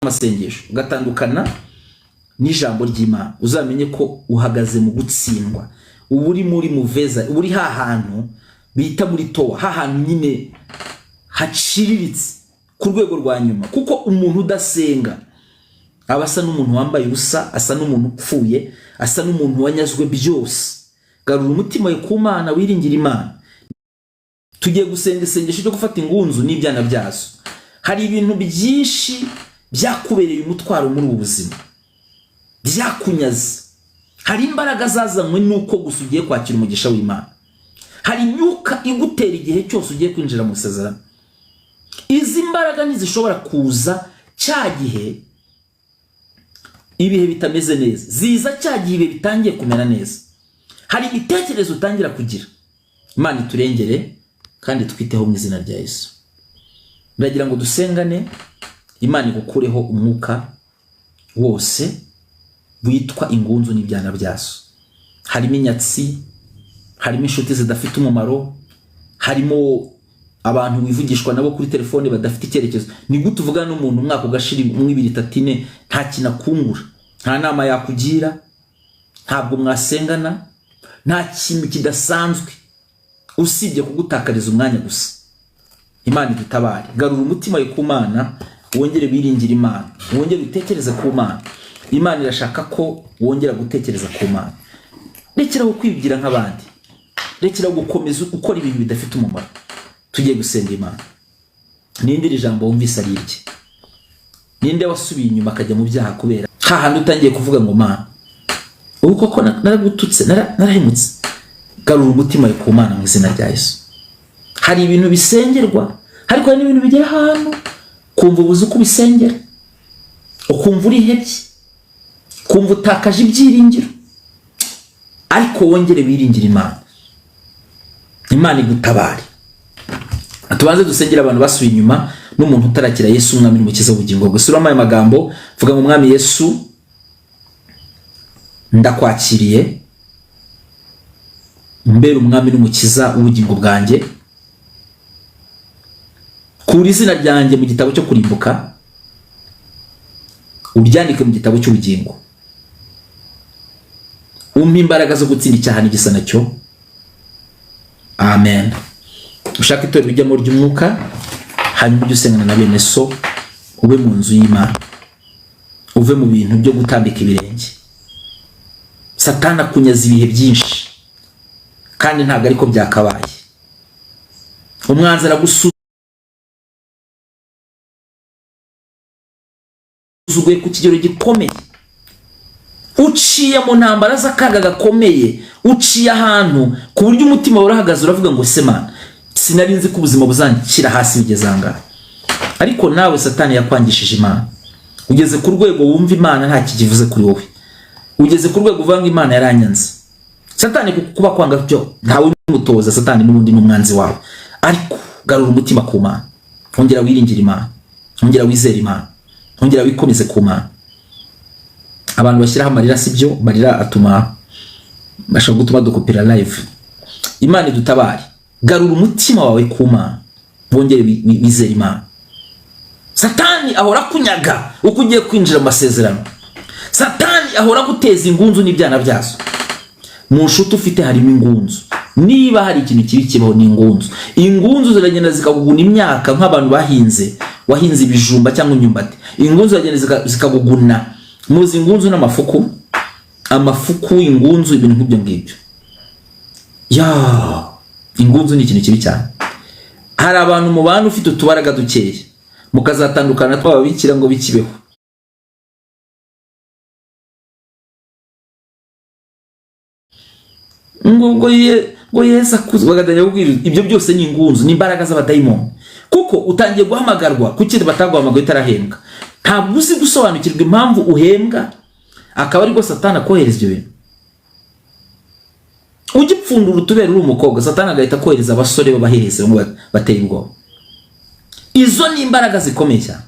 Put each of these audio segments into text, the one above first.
N'amasengesho, ugatandukana n'ijambo ry'Imana, uzamenye ko uhagaze mu gutsindwa. Uba uri muri muveza, uba uri hantu bita muri towa, hantu nyine haciriritse ku rwego rwa nyuma, kuko umuntu udasenga aba asa n'umuntu wambaye ubusa, asa n'umuntu upfuye, asa n'umuntu wanyazwe byose. Garura umutima wawe ku Mana, wiringire Imana. Tugiye gusenga isengesho ryo gufata ingunzu n'ibyana byazo. Hari ibintu byinshi byakubereye umutwaro muri ubu buzima, byakunyaze. Hari imbaraga zazanywe n'uko gusa ugiye kwakira umugisha w'Imana. Hari imyuka igutera igihe cyose ugiye kwinjira mu isezerano. Izi mbaraga ntizishobora kuza cya gihe ibihe bitameze neza, ziza cya gihe ibihe bitangiye kumera neza. Hari imitekerereze utangira kugira. Imana iturengere kandi twiteho mu izina rya Yesu. Ndagira ngo dusengane, Imana igukureho umwuka wose witwa ingunzu n'ibyana byazo. Harimo inyatsi, harimo inshuti zidafite umumaro, harimo abantu wivugishwa nabo kuri telefone badafite icyerekezo. Ni gute uvugana n'umuntu umwaka ugashira, umwe, ibiri, itatu, ine, nta kintu akungura, nta nama yakugira, ntabwo mwasengana, nta kintu kidasanzwe usibye kugutakariza umwanya gusa? Imana idutabare. Garura umutima wawe ku Mana, wongere wiringire Imana, wongere utekereze ku Mana. Imana irashaka ko wongera gutekereza ku Mana. Rekeraho kwibwira nk'abandi, rekeraho gukomeza ukora ibintu bidafite umumaro. Tugiye gusenga Imana. Ninde iri jambo wumvise ari irye? Ninde wasubiye inyuma akajya mu byaha kubera hahandi utangiye kuvuga ngo: "Mana, ubu koko naragututse, narahemutse"? Garura umutima wawe ku Mana mu izina rya Yesu. Hari ibintu bisengerwa, ariko hari n'ibintu bigera ahantu kumva ubuze uko ubisengera, ukumva urihebye, ukumva utakaje ibyiringiro, ariko wongere wiringire Imana, Imana igutabare. Tubanze dusengere abantu basubiye inyuma n'umuntu utarakira Yesu Umwami n'Umukiza w'ubugingo bwe. Suramo aya magambo, vuga ngo: "Umwami Yesu, ndakwakiriye, mbere Umwami n'Umukiza w'ubugingo bwanjye. Kura izina ryanjye mu gitabo cyo kurimbuka, uryandike mu gitabo cy'ubugingo. Umpe imbaraga zo gutsinda icyaha n'igisa nacyo. Amen." Ushaka itorero ujyamo ry'umwuka, hanyuma ujye usengana na bene so, ube mu nzu y'Imana, uve mu bintu byo gutambika ibirenge. Satani akunyaza ibihe byinshi kandi ntabwo ariko byakabaye. Umwanzi aragusuzuguye ku kigero gikomeye. Uciye mu ntambara z'akaga gakomeye, uciye ahantu ku buryo umutima wawe urahagaze, uravuga ngo: "Semana, sinari nzi ko ubuzima buzanshyira hasi bigeze aha ngaha." Ariko nawe Satani yakwangishije Imana. Ugeze ku rwego wumva Imana nta kikivuze kuri wowe, ugeze ku rwego uvuga ngo: "Imana yaranyanze." Satani kuba kwanga byo ntawe umutoza. Satani n'ubundi ni umwanzi wawe, ariko garura umutima ku Mana, ongera wiringire Imana, ongera wizere Imana, ongera wikomeze ku Mana. Abantu bashyiraho amarira si byo, amarira atuma bashobora gutuma dukupira live. Imana idutabare. Garura umutima wawe ku Mana, wongere wizere Imana. Satani ahora akunyaga uko ugiye kwinjira mu masezerano. Satani ahora aguteza ingunzu n'ibyana byazo. Mu nshuti ufite harimo ingunzu. Niba hari ikintu kibi kibaho, ni ingunzu. Ingunzu ziragenda zikaguguna imyaka, nk'abantu bahinze, wahinze ibijumba cyangwa imyumbati, ingunzu ziragenda zikaguguna. Muzi ingunzu n'amafuku? Amafuku, ingunzu, ibintu nk'ibyo ngibyo. Ya, ingunzu ni ikintu kibi cyane. Hari abantu mubana ufite utubaraga dukeya, mukazatandukana twababikira ngo bikibeho, ngo ye ngo Yesu akuze, bagatangira kubwira. Ibyo byose ni ingunzu, ni imbaraga z'abadayimoni, kuko utangiye guhamagarwa. Kuki bataguhamagaye utarahembwa? Ntabwo uzi gusobanukirwa impamvu uhembwa, akaba aribwo Satani akohereza ibyo bintu. Ugipfundura utubere uri umukobwa, Satani agahita akohereza abasore b'abahereza bamwe bateye ubwoba. Izo ni imbaraga zikomeye cyane.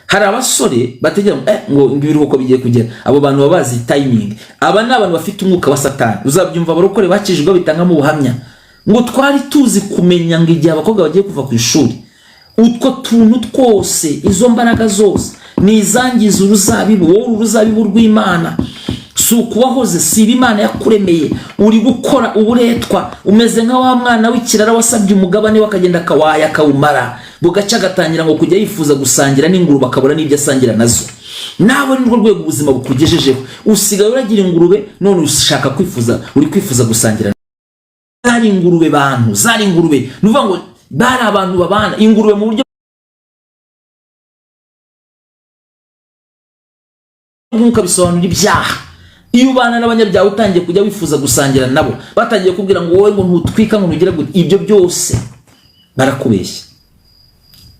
Hari abasore bategera ngo ibiruhuko bigiye kugera. Abo bantu baba bazi timing. Aba ni abantu bafite umwuka wa Satani. Uzabyumva abarokore bakijijwe bitangamo ubuhamya ngo: "Twari tuzi kumenya ngo igihe abakobwa bagiye kuva ku ishuri." Utwo tuntu twose, izo mbaraga zose Ni izangiza uruzabibu. Wowe uri uruzabibu rw'Imana, si ukuwahoze, si Imana yakuremeye. Uri gukora uburetwa, umeze nka wa mwana w'ikirara wasabye umugabane we, akagenda akawaya akawumara, bugaca agatangira ngo kujya yifuza gusangira n'ingurube, akabura n'ibyo asangira nazo. Nawe ni rwo rwego ubuzima bukugejejeho. Usigaye uragira ingurube, none ushaka kwifuza, uri kwifuza gusangira. Zari ingurube bantu, zari ingurube. Ni ukuvuga ngo bari abantu babana ingurube mu buryo bw'umwuka, bisobanura ibyaha. Iyo ubana n'abanyabyaha, utangiye kujya wifuza gusangira nabo, batangiye kubwira ngo wowe ngo ntutwika, ngo ntugire gute, ibyo byose barakubeshya.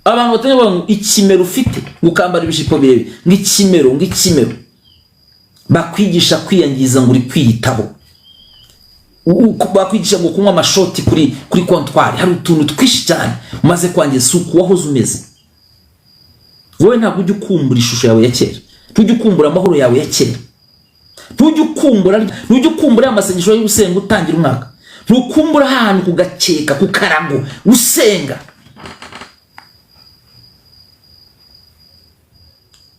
Abantu batangiye bavuga ngo ikimero ufite, ngo ukambara ibijipo birebire, ngo ikimero, ngo ikimero. Bakwigisha kwiyangiza ngo uri kwiyitaho. Bakwigisha ngo kunywa amashoti kuri comptoir. Hari utuntu twinshi cyane umaze kwangiza, si uku wahoze umeze. Wowe ntabwo ujya ukumbura ishusho yawe ya kera, ntujya ukumbura amahoro yawe ya kera, ntujya ukumbura amasengesho yo gusenga utangira umwaka, ntukumbura ahantu ku gakeka, ku karago usenga.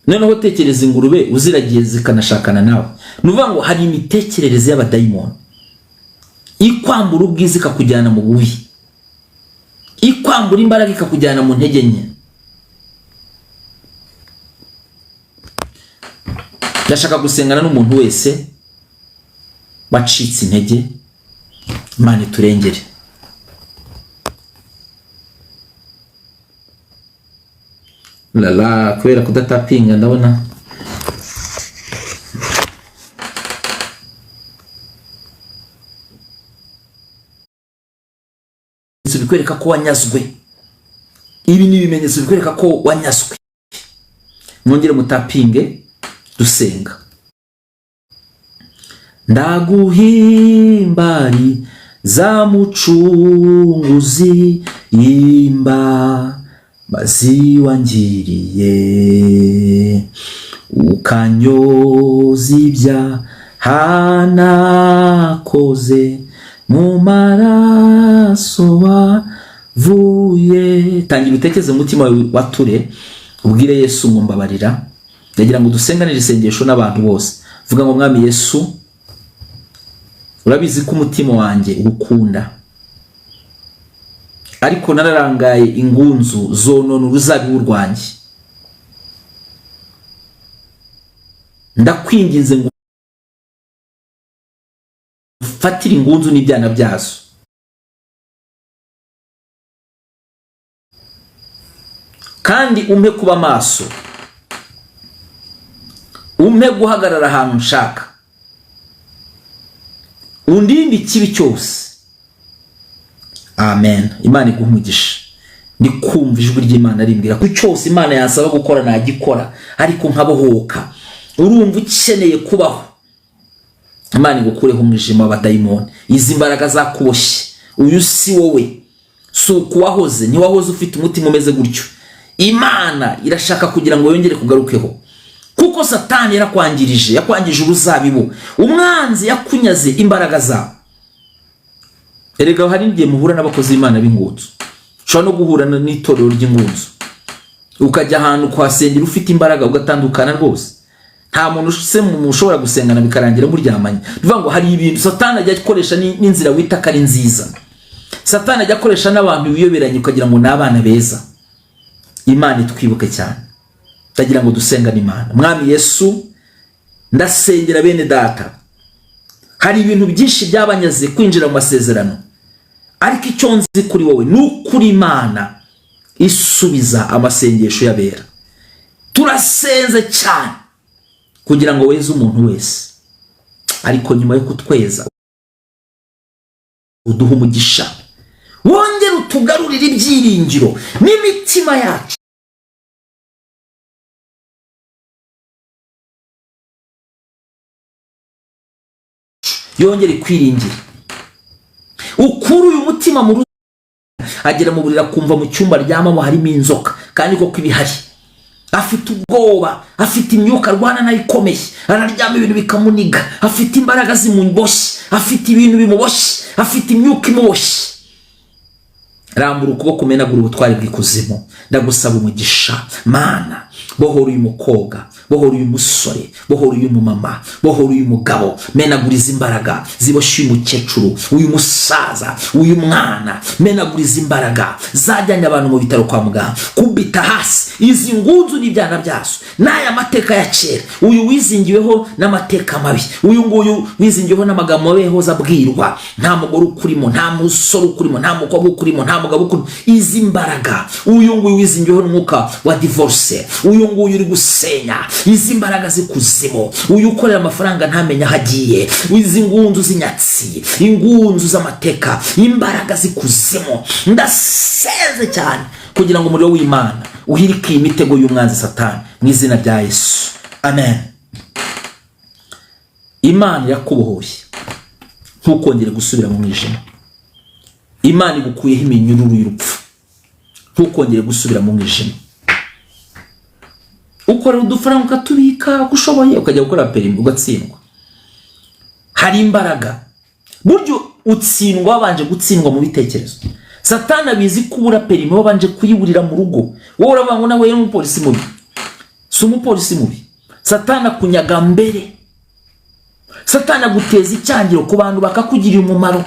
Noneho tekereza ingurube uziragiye zikanashakana nawe. Ni ukuvuga ngo hari imitekerereze y'abadayimoni ikwambura ubwiza ikakujyana mu bubi, ikwambura imbaraga ikakujyana mu ntege nke. Ndashaka gusengana n'umuntu wese wacitse intege. Imana iturengere. Lala, kubera kudatapinga ndabona bikwereka ko wanyazwe. Ibi ni ibimenyetso bikwereka ko wanyazwe. Mwongere mutapinge dusenga. Ndaguhimbari za Mucunguzi, imbabazi wangiriye, ukanyoza ibyaha nakoze mu maraso wavuye. Tangira utekereze mu mutima wawe, wature, ubwire Yesu ngo mbabarira. Ndagira ngo dusenganire isengesho n'abantu bose. Vuga ngo: "Mwami Yesu, urabizi ko umutima wanjye ugukunda, ariko nararangaye, ingunzu zonona uruzabibu rwanjye. Ndakwinginze ngo ufatire ingunzu n'ibyana byazo, kandi umpe kuba maso, umpe guhagarara ahantu nshaka, undinde ikibi cyose. Amen." Imana iguha umugisha. Ndi kumva ijwi ry'Imana rimbwira ko cyose Imana yansaba gukora nagikora, ariko nkabohoka. Urumva ukeneye kubaho, Imana igukureho umwijima w'abadayimoni, izi mbaraga zakuboshye. Uyu si wowe, si uku wahoze, ntiwahoze ufite umutima umeze gutyo. Imana irashaka kugira ngo yongere kugarukeho, kuko Satani yarakwangirije, yakwangije uruzabibu. Umwanzi yakunyaze imbaraga zawe. Erega hari n'igihe muhura n'abakozi b'Imana b'ingunzu, ushobora no guhura n'itorero ry'ingunzu, ukajya ahantu kuhasengera ufite imbaraga, ugatandukana rwose. Nta muntu se mushobora gusengana bikarangira muryamanye. Bivuga ngo hari ibintu Satani ajya akoresha n'inzira wita ko ari nziza. Satani ajya akoresha n'abantu biyoberanye, ukagira ngo ni abana beza. Imana itwibuke cyane. Ndagira ngo dusengane Imana. Mwami Yesu, ndasengera bene data. Hari ibintu byinshi byabanyaze kwinjira mu masezerano, ariko icyo nzi kuri wowe ni ukuri Imana isubiza amasengesho y'abera. Turasenze cyane kugira ngo weze umuntu wese, ariko nyuma yo kutweza uduhe umugisha, wongere utugarurire ibyiringiro n'imitima yacu yongere kwiringira. Ukure uyu mutima mu, agera mu buriri akumva mu cyumba aryamamo harimo inzoka, kandi koko ibihari. Afite ubwoba, afite imyuka arwana nayo ikomeye, araryama ibintu bikamuniga, afite imbaraga zimuboshye, afite ibintu bimuboshye, afite imyuka imuboshye. Rambura ukuboko umenagura ubutwari bw'ikuzimu. Ndagusaba umugisha, Mana. Bohora uyu mukobwa, bohora uyu musore, bohora uyu mumama, bohora uyu mugabo. Menaguriza imbaraga ziboshye uyu mukecuru, uyu musaza, uyu mwana. Menaguriza imbaraga zajyanye abantu mu bitaro kwa muganga. Kubita hasi izi ngunzu n'ibyana byazo n'aya mateka ya kera. Uyu wizingiweho n'amateka mabi, uyu nguyu wizingiweho n'amagambo mabi yahoze abwirwa, nta mugore ukurimo, nta musore ukurimo, nta mukobwa ukurimo, nta mugabo ukurimo. Izi mbaraga, uyu nguyu wizingiweho n'umwuka wa divorce, uyu nguyu uri gusenya, izi mbaraga z'ikuzimu, uyu ukorera amafaranga ntamenye aho agiye, izi ngunzu z'inyatsi, ingunzu z'amateka, imbaraga z'ikuzimu, ndaseze cyane kugira ngo umuriro w'Imana uhirike iyi mitego y'umwanzi Satani, mu izina rya Yesu, amen. Imana irakubohoye, ntukongere gusubira mu mwijima. Imana igukuyeho iminyururu y'urupfu, ntukongere gusubira mu mwijima. Ukorera udufaranga ukatubika uko ushoboye, ukajya gukora perimi ugatsindwa. Hari imbaraga buryo utsindwa wabanje gutsindwa mu bitekerezo. Satani abizi ko ubura perimi wabanje kuyiburira mu rugo. Wowe uravuga ngo nawe n'umupolisi mubi, si umupolisi mubi. Satani akunyaga mbere. Satani aguteza icyangiro ku bantu bakakugirira umumaro.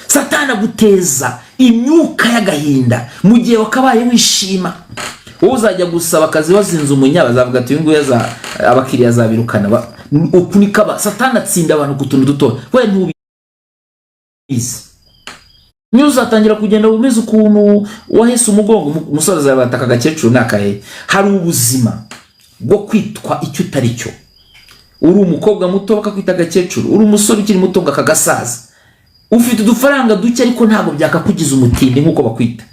Satani aguteza imyuka y'agahinda mu gihe wakabaye wishima. Wowe uzajya gusaba akazi wazinze umunya, bazavuga ati: "Uyu nguyu abakiriya azabirukana." Uku niko Satani atsinda abantu ku tuntu duto. We ntubizi, niyo uzatangira kugenda umeze ukuntu wahese umugongo, umusore azabataka agakecuru nakahe. Hari ubuzima bwo kwitwa icyo utari cyo. Uri umukobwa muto bakakwita agakecuru, uri umusore ukiri muto ngo akagasaza. Ufite udufaranga duke ariko ntabwo byakakugiza umutindi nk'uko bakwita.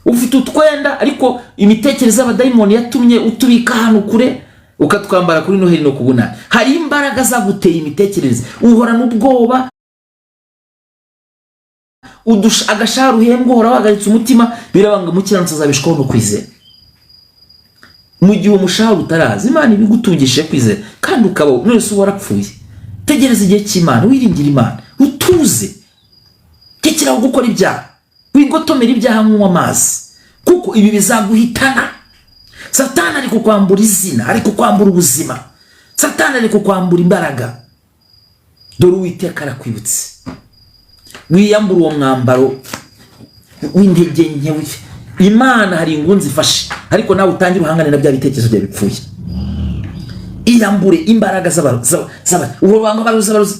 Ufite utwenda ariko imitekerereze y'abadayimoni yatumye utubika ahantu kure, ukatwambara kuri Noheli no kubunani. Hari imbaraga zaguteye imitekerereze, uhorana ubwoba. Agashahara uhembwa uhora wahagaritse umutima. Birabanga, umukiranutsi azabishwaho no kwizera. Mu gihe umushahara utaraza, Imana ibigutungishije kwizera kandi ukaba none se warapfuye. Tegereza igihe cy'Imana, wiringire Imana, utuze, rekeraho gukora ibyaha, wigotomera ibyaha nk'unywa amazi, kuko ibi bizaguhitana. Satani ari kukwambura izina, ari kukwambura ubuzima, Satani ari kukwambura imbaraga. Dore Uwiteka arakwibutse. Wiyambura uwo mwambaro w'intege nke. Imana hari ingunzi ifashe, ariko nawe utangire uhangane na bya bitekerezo byawe bipfuye. Iyambure imbaraga z'aba abarozi, abarozi.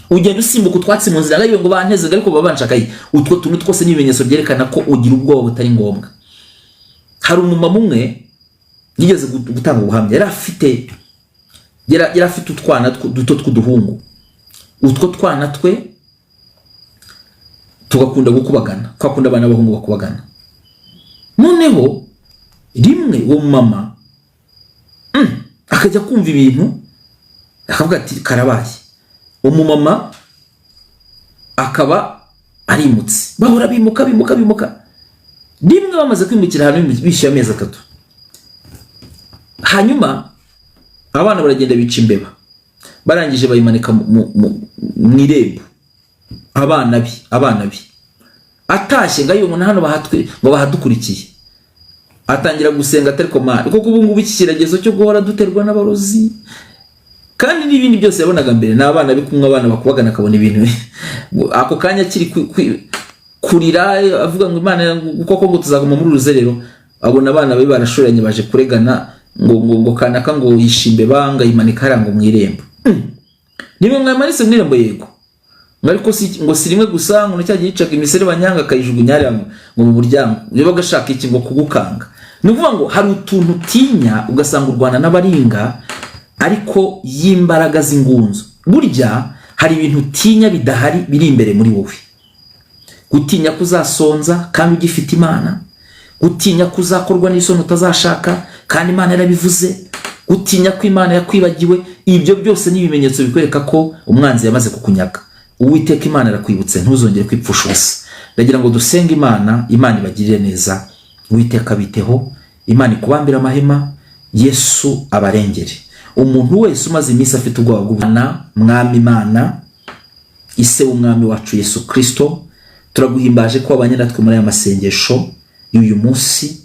Ugenda usimbuka utwatsi mu nzira ngo ngo banteze, ariko baba banshakaye. Utwo tuntu twose ni ibimenyetso byerekana ko ugira ubwoba butari ngombwa. Hari umumama umwe yigeze gutanga ubuhamya. Yari afite utwana duto tw'uduhungu. Utwo twana twe tugakunda gukubagana, twakunda abana b'abahungu bakubagana. Noneho rimwe uwo mama akajya kumva ibintu, akavuga ati: "Karabaye." Umumama akaba arimutse. Bahora bimuka, bimuka, bimuka. Rimwe bamaze kwimukira ahantu, bishyuye amezi 3, hanyuma abana baragenda bica imbeba, barangije bayimanika mu irembo. Abana be atashye ngo ayibona hano bahatwe, ngo bahadukurikiye, atangira gusenga atari komari, kuko ubu ngubu iki kiragezo cyo guhora duterwa n'abarozi kandi n'ibindi byose yabonaga mbere ni abana be kumwe, abana bakubagana, akabona ibintu ako kanya akiri kurira avuga ngo: "Imana, koko ngo tuzaguma muri uruzerero?" Abona abana be barashoranye, baje kuregana ngo kanaka ngo yishimbe banga yimanika hariya ngo mu irembo. Nimwe mwamanitse mu irembo? Yego. Ngo ariko si ngo si rimwe gusa, ngo cya gihe yicaga imiserebanyanga akayijugunya hariya ngo mu muryango. Niba agashaka iki? Ngo kugukanga. Ni ukuvuga ngo hari utuntu utinya, ugasanga urwana n'abaringa ariko y'imbaraga z'ingunzu. Burya hari ibintu utinya bidahari, biri imbere muri wowe. Gutinya kuzasonza kandi ugifite Imana, gutinya kuzakorwa n'isoni utazashaka kandi Imana yarabivuze, gutinya ko Imana yakwibagiwe, ibyo byose ni ibimenyetso bikwereka ko umwanzi yamaze kukunyaga. Uwiteka Imana arakwibutse, ntuzongere kwipfusha ubusa. Ndagira ngo dusenge Imana. Imana ibagirire neza, Uwiteka abiteho, Imana ikubambire amahema, Yesu abarengere. Umuntu wese umaze iminsi afite ubwoba bw'ubwana, Mwami Imana, ise w'Umwami wacu Yesu Kirisito, turaguhimbaje ko wabanye natwe muri aya masengesho y'uyu munsi.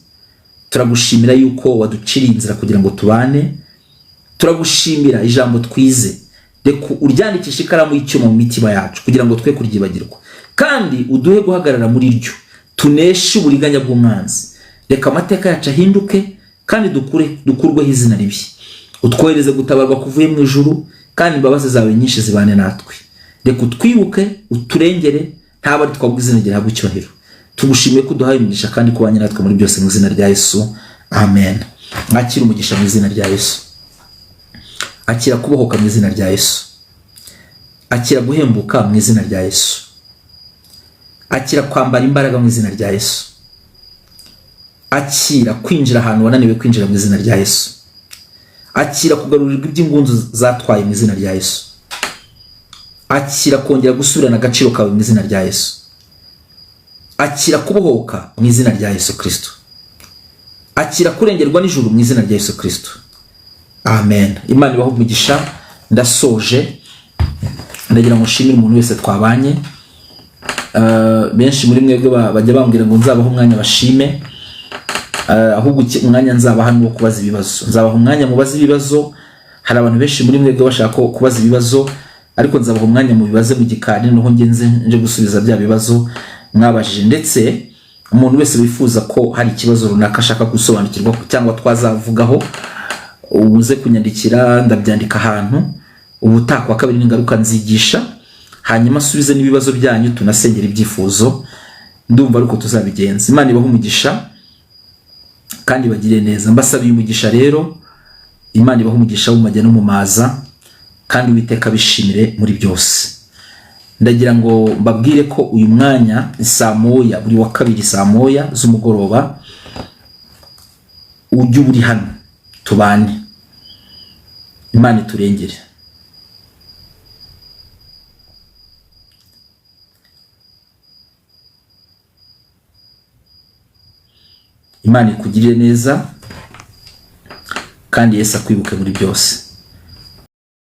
Turagushimira yuko waduciriye inzira kugira ngo tubane. Turagushimira ijambo twize, reka uryandikishe ikaramu y'icyuma mu mitima yacu kugira ngo twe kuryibagirwa, kandi uduhe guhagarara muri ryo, tuneshe uburiganya bw'umwanzi. Reka amateka yacu ahinduke kandi dukurweho izina ribi. Utwohereze gutabarwa kuvuye mu ijuru, kandi imbabazi zawe nyinshi zibane natwe. Reka utwibuke, uturengere, ntaba ari twabwa izina gihabwa icyubahiro. Tugushimiye ko uduhaye umugisha kandi kubanye natwe muri byose, mu izina rya Yesu, amen. Mwakire umugisha mu izina rya Yesu. Akira kubohoka mu izina rya Yesu. Akira guhembuka mu izina rya Yesu. Akira kwambara imbaraga mu izina rya Yesu. Akira kwinjira ahantu wananiwe kwinjira mu izina rya Yesu. Akira kugarurirwa iby'ingunzu zatwaye mu izina rya Yesu. Akira kongera gusubirana agaciro kawe mu izina rya Yesu. Akira kubohoka mu izina rya Yesu Kristo. Akira kurengerwa n'ijuru mu izina rya Yesu Kristo, amen. Imana ibahe umugisha. Ndasoje, ndagira ngo nshimire umuntu wese twabanye. Benshi muri mwebwe bajya bambwira ngo nzabaho umwanya bashime. Ahubwo umwanya nzabaha ni uwo kubaza ibibazo. Nzabaha umwanya mubaze ibibazo. Hari abantu benshi muri mwebwe bashaka kubaza ibibazo, ariko nzabaha umwanya mubibaze mu gikari, noneho ngenze nje gusubiza bya bibazo mwabajije. Ndetse umuntu wese wifuza ko hari ikibazo runaka ashaka gusobanukirwa cyangwa twazavugaho, uze kunyandikira, ndabyandika ahantu. Ubutaha kuwa kabiri n'ingaruka nzigisha, hanyuma asubize n'ibibazo byanyu, tunasengera ibyifuzo. Ndumva ariko tuzabigenza. Imana ibahe umugisha kandi bagire neza. Mbasabiye umugisha rero. Imana ibahe umugisha w'umajya no mu maza, kandi Uwiteka abishimire muri byose. Ndagira ngo mbabwire ko uyu mwanya saa 1 buri wa kabiri, saa 1 z'umugoroba, ujye uba uri hano tubane. Imana iturengere. Imana ikugirire neza kandi Yesu akwibuke muri byose.